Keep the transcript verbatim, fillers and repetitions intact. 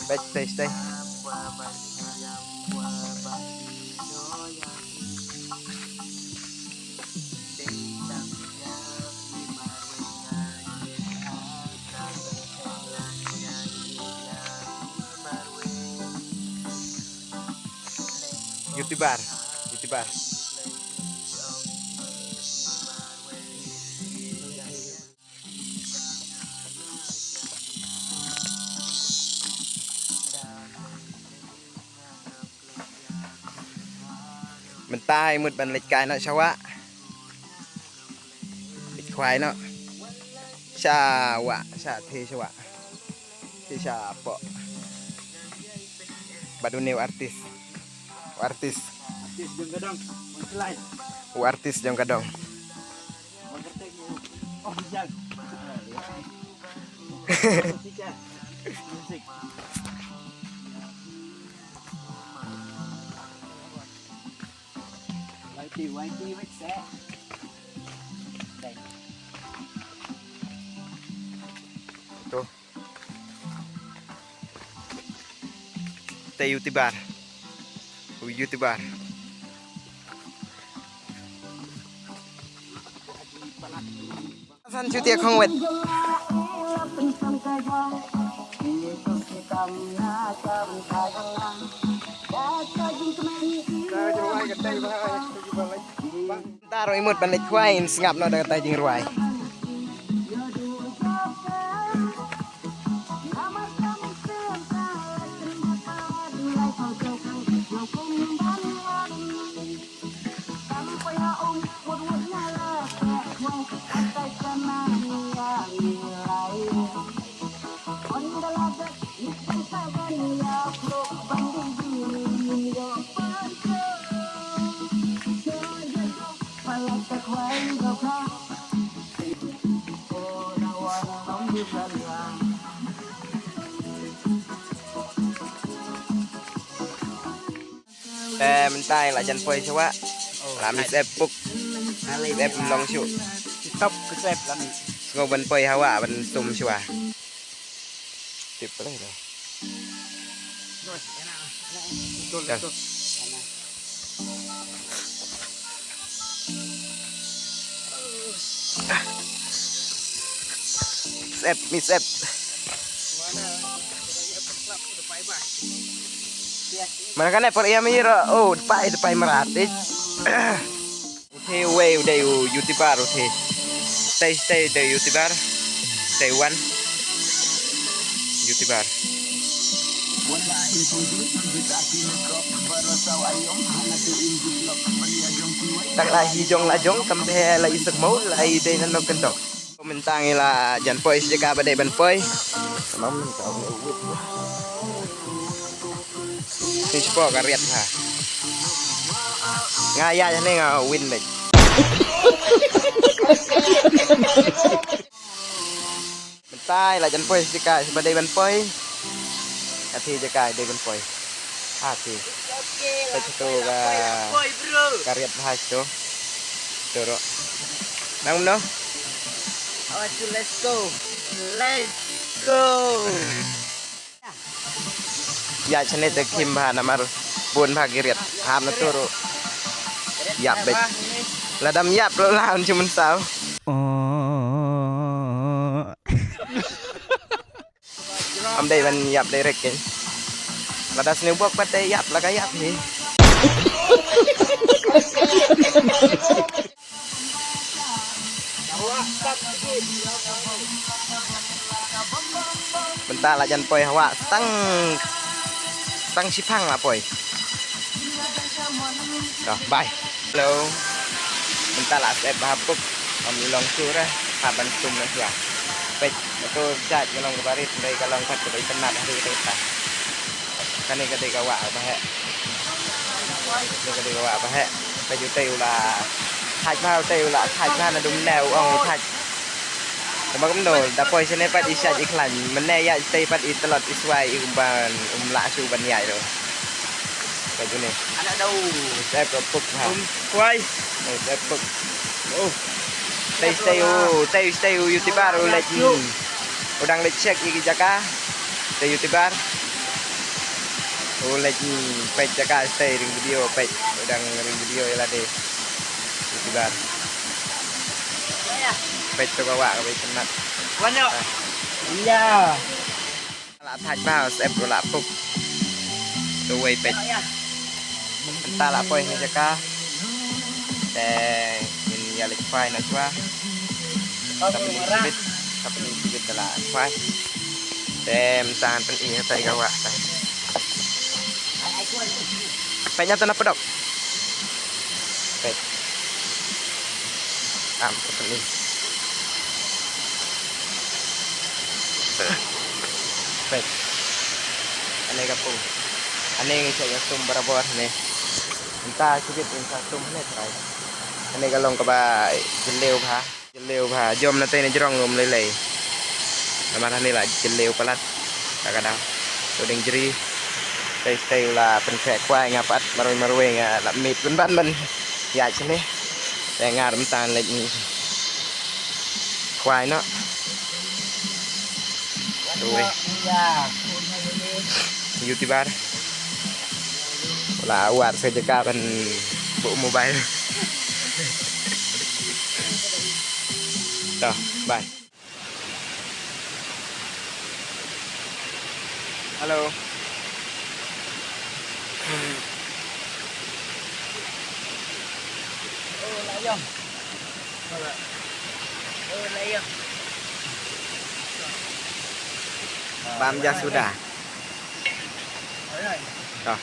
Baik, stay, stay. Youtuber, youtuber. Mynta i mut ban leit kai noh sha wah. Leit khwai noh sha wah, sha the sha wah. Te sha poh. Bad une u artist. U artist. Artist jong ka dong. Wan slide. U artist jong ka dong. Wan kyrteng u official. Music. Wai ti, wai ti, wai se. Dai. Tu. Te youtuber. U youtuber. San chutia khong wet. Taro imut ban leit khwai in sngap noh da kata jingrwai. Te mynta la jan poi shuwa. La mi sep puk. Sep long shu. Top ke sep la mi. Sngew ban poi hawa ban sum shuwa. Tip pala dah. Sep, mi sep. Mana kan eh, por ia mi ro, oh, depai, depai meratis. Uthi wei u dei u youtuber uthi. Stay, stay dei youtuber. Stay one. Youtuber. Tak la hi jong la jong kam phe la isek mo la i dei nan nok kentok. Mynta ngi la jan poi sha jaka ba dei ban poi. Tamam mynta. Ti spo ka riat ha. Nga ya ne nga win dei. Mynta la jan poi sha jaka ba dei ban poi. Ka ti jaka dei ban poi. Ha ti. Ka tu ka. Ka riat ha tu. Turo. Nang no. Let's go. Let's go. Ïa chane te khim bha namar bun bha ki riat hap na turo. Ïap bek. Lada ym ïap lo la un chimun saw. Am dei ban ïap dei rek ken. Lada sne bok pat te ïap la ka ïap hi. Mynta la jan poi hawa stang stang shipang la poi. Dah, bye. Hello. Mynta la sep ha puk. Am long sura ha ban sum na sua. Pek betul jat ngelong ke barit ndai ka long kat ke bai penat hari kita. Kane ka dei ka wah ba heh. Kane ka dei ka wah ba heh. Ka ju tei u la thaj ba u tei u la thaj ba na dum ne u ong u thaj. Kaba kumno da poi sene pat i shaj i khlaiñ. Mene ïa i tei pat i tlot i swai i umban um la shu ban ïa i ro. Ka ju ne. Anak dau. Sep ka puk ha. Um kwai. Sep puk. Oh. Tei tei u tei tei u youtuber u lagi. U dang leit check ïa ki jaka. Te YouTuber u leit, mm, peit jaka, stay ring video, peit u dang ring video ïa lade. YouTuber. Peit to ka wah kaba itynnat. Wan ïoh. Ïa. La thait bha, sep la puk. To wei peit. Mynta la poi ha jaka. Te ngin ïa leit khwai noh shuwa. Sa pyni shibit, sa pyni shibit da la khwai. Te mynta ngan pyni ha tai ka wah tai. Peit na to na pdok. Peit. Am, sa pyni. Peit. Ane ka pung. Ane ngi sa ïa sum barabor ne. Mynta shibit ngi sa sum ne trai. Ane ka long kaba jylliew bha. Jylliew bha, jom na tei na jrong um lei lei. Namar hangne la jylliew palat. Ta ka dang. To ding jri. Tei tei la pynkhreh khwai nga pat marwei marwei nga la miet pynban ban. Ïa chne. Te ngar mynta leit ni. Khwai noh. Ruwei. YouTuber. La wad sa jaka ban buh mobile. To, bye. Hello. Bam ja suda. To.